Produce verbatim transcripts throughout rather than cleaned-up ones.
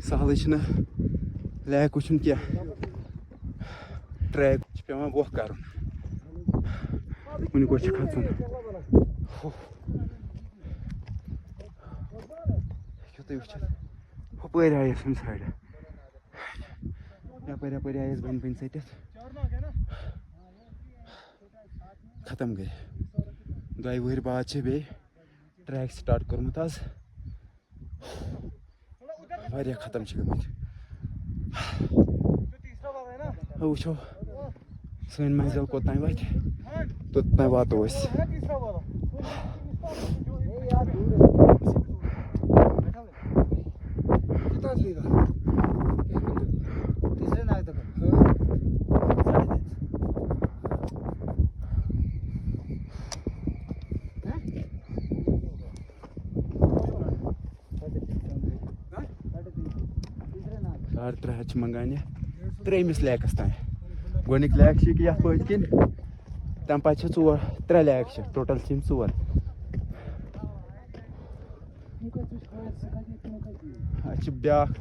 سہلٕے چھُنہٕ لیک وٕچھُن کینٛہہ، ٹریک چھُ پٮ۪وان وۄکھ کَرُن، کُنہِ کُنہِ چھُ کھَسُن۔ ہُہ، ہیٚکِو تُہۍ وٕچھِتھ، ہُپٲرۍ آیَس ہُمہِ سایڈٕ، یَپٲرۍ یَپٲرۍ آیَس بٔنۍ بٔنۍ ژٔٹِتھ۔ ختم گٔے۔ دۄیہِ وٕہٕرۍ بعد چھِ بیٚیہِ ٹریک سٹارٹ کوٚرمُت آز۔ واریاہ ختم چھِ گٔمٕتۍ۔ وۄنۍ وٕچھو سٲنۍ منزل کوٚت تام واتہِ، توٚت تام واتو أسۍ۔ ساڑ ترٛےٚ ہَتھ چھِ منٛگان یہِ ترٛیٚیِمِس لیکَس تام۔ گۄڈٕنِکۍ لیک چھِ ییٚکیٛاہ یَتھ پٔتۍ کِنۍ، تَمہِ پَتہٕ چھِ ژور، ترٛےٚ لیک چھِ، ٹوٹَل چھِ یِم ژور۔ اَسہِ چھِ بیٛاکھ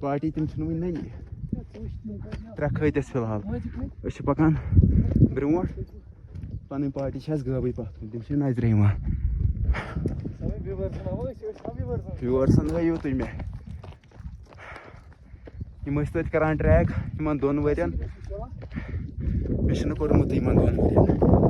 پارٹی، تِم چھِنہٕ وٕنہِ نٔنی۔ ترٛےٚ کھٔتۍ اَسہِ فِلحال۔ أسۍ چھِ پَکان برٛونٛٹھ۔ پَنٕنۍ پارٹی چھِ اَسہِ غٲبٕے پَتھ کُن، تِم چھِ نظرِ یِوان۔ ویوٲرسَن ہٲیِو تُہۍ مےٚ۔ یِم ٲسۍ تَتہِ کَران ٹرٛیک یِمَن دۄن ؤرِیَن۔ مےٚ چھُنہٕ کوٚرمُتٕے یِمَن دۄن ؤرِیَن۔